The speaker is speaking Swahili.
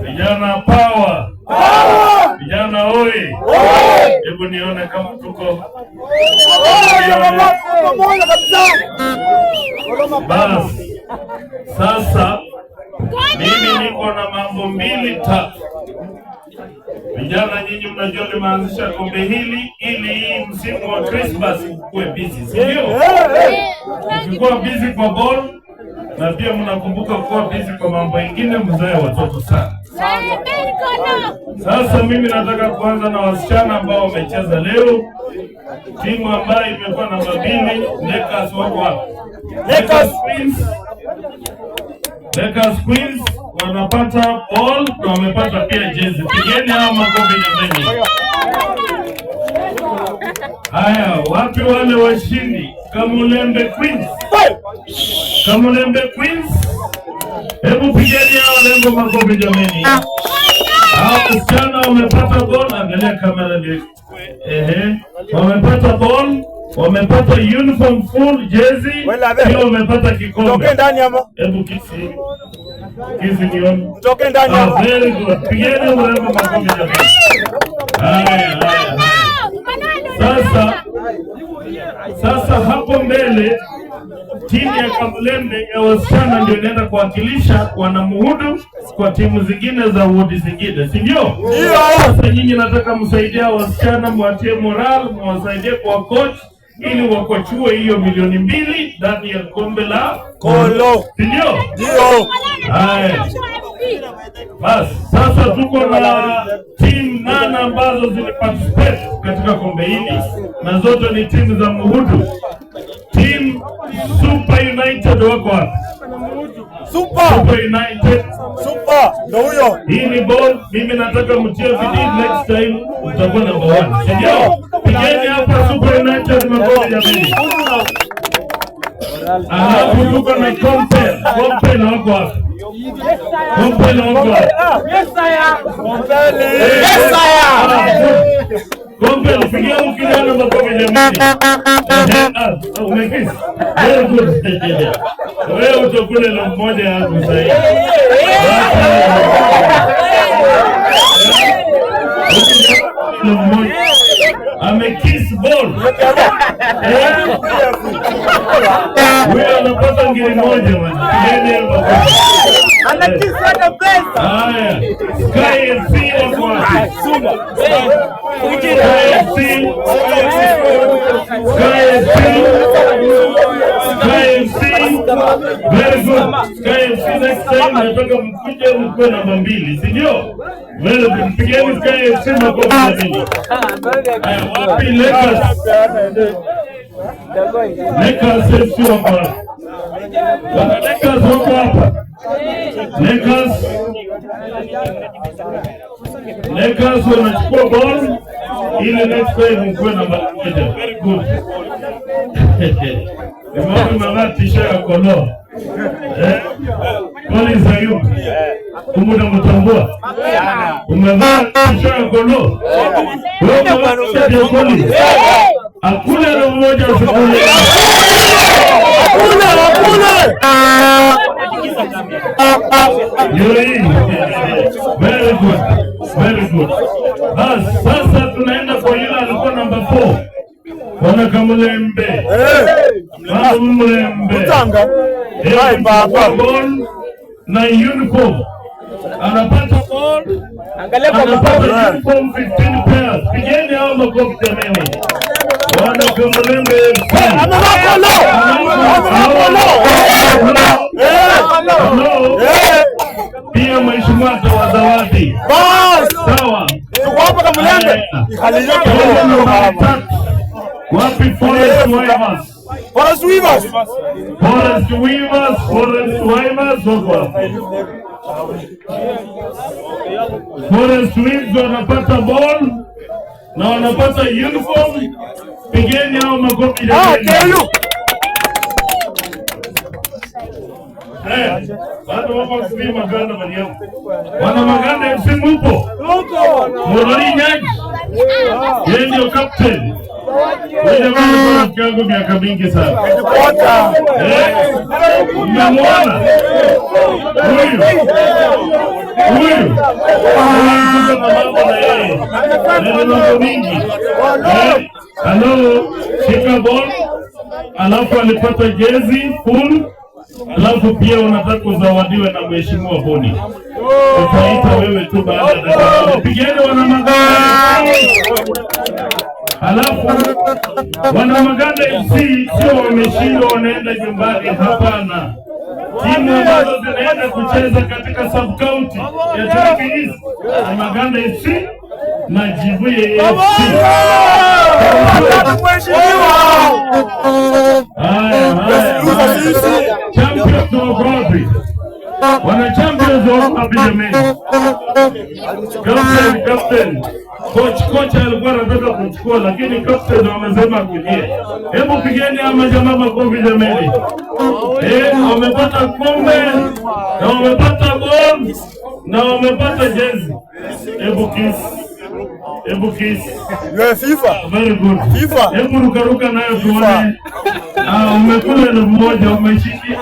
Vijana power! Vijana oi! Hebu nione kama tuko. Basi sasa, mimi niko na mambo mbili tatu. Vijana nyinyi mnajua nimeanzisha kombe hili ili hii msimu wa Christmas kuwe busy, si ndio? Ukikuwa busy kwa ball na pia mnakumbuka kuwa busy kwa mambo mengine, mzae watoto sana. Sasa mimi nataka kuanza na wasichana ambao wamecheza leo. Timu ambayo imekuwa namba 2, Lakers wako wapi? Lakers Queens. Lakers Queens wanapata ball na wamepata pia jezi. Pigeni hao makofi jameni. Haya, wapi wale washindi? Kamulembe Queens. Kamulembe Queens. Hebu pigeni hao warembo makofi jameni. Hao wasichana wamepata ball, angalia kamera ndio. Ehe, wamepata ball, wamepata uniform full jezi, pia wamepata kikombe. Toke ndani ama. Hebu kisi. Kisi nione. Toke ndani Ah, ama. very good. Pigeni mrembo makofi jameni. Haya, haya, haya. Sasa hapo mbele timu ya Kamulembe ya wasichana ndio inaenda kuwakilisha wanamuhudu kwa timu zingine za wodi zingine, si ndio? Ndio. Sasa nyinyi nataka msaidie hao wasichana, mwatie moral, mwasaidie kwa coach ili wakochue hiyo 2 milioni ndani ya kombe la Kolo. si ndio? Ndio. Haya. Basi sasa tuko na timu 8 ambazo ziliparticipate katika kombe hili na zote ni timu za Muhudu. Team Super United wako wapi? Super. Super United. Super. Ndio huyo. Hii ni ball, mimi nataka mtie bidii, next time mtakuwa number 1. Si ndio? Pigeni hapa Super United makofi jameni. Alafu tuko na Compel. Compel wako wapi? Compel wako wapi? Yes, Compel, pigia huyu kijana makofi jameni. Ah, umekiss. Very good. Wewe utakula na mmoja yangu sasa hivi. Mmoja amekiss ball. Eh? Huyo anapata ngiri moja bwana. Pigeni hapo. Haya. Sky FC wako wapi? Sky FC. Sky FC. Sky FC. Very good. Sky FC next time nataka mkuje mkuwe namba 2, si ndio? Very good. Pigeni Sky FC makofi jameni. Haya, wapi Lakers? Lakers FC wako wapi? Wana Lakers wako hapa. Lakers. Lakers wanachukua ball ili next time mkuwe namba 1. Very good. Nimeona umevaa t-shirt ya Kolo. Eh? Collins Ayub. Kumbe unamtambua? Umevaa t-shirt ya Kolo. Wewe umevaa t-shirt ya Collins. Hakuna na mmoja usikule. Hakuna, hakuna. Ndio hii. Very good. Very good. Bas, sasa tunaenda kwa yule alikuwa namba 4. Bwana Kamulembe. Kamulembe. Utanga. Hai baba. Ball na uniform. Anapata ball. Angalia kwa Anapata makofi. uniform 15 pairs. Pigeni hao makofi jameni. Bwana Kamulembe FC. Amevaa kolo. Amevaa kolo. Hello. Eh. Pia mheshimiwa atawazawadi. Bas. Sawa. Tuko hapa Kamulembe. Ikhaliyo Kombe kolo. nambari 3. Wapi Forest Weavers? Forest Weavers. Forest Weavers, Forest Weavers wako wapi? Forest Weavers wanapata ball na wanapata uniform. Pigeni hao makofi Ah, jameni. KU. Eh, bado wako FC Maganda Mariamu. Wana Maganda FC mupo? Murori Nyaji. Yeye ndio captain. Huyu jamaa alikuwa rafiki yangu miaka mingi sana. Eh, mmemwona huyu huyu na mambo na yeye na ni mambo mingi. Eh, hello, shika ball, alafu alipata jezi full, alafu pia unataka uzawadiwe na mheshimiwa Boni. Utaita wewe tu baada ya dakika moja. Pigeni wana Maganda. Alafu wana Maganda FC sio wameshindwa wanaenda nyumbani, hapana. Timu ambazo zinaenda kucheza katika sub county ya Turkey East ni Maganda FC na Jivuye FC. Haya, haya, haya. Champions wako wapi? Wana champions wako wapi jamani? Captain, captain. Coach, coach alikuwa anataka kuchukua lakini captain wamesema kujie. Hebu pigeni ama jamaa makofi jamani. Eh, wamepata kombe na wamepata ball na wamepata jezi. Hebu kiss. Hebu kiss. FIFA. Very good. FIFA. Hebu rukaruka nayo tuone. Ah, umekula 1,000 umeshindia.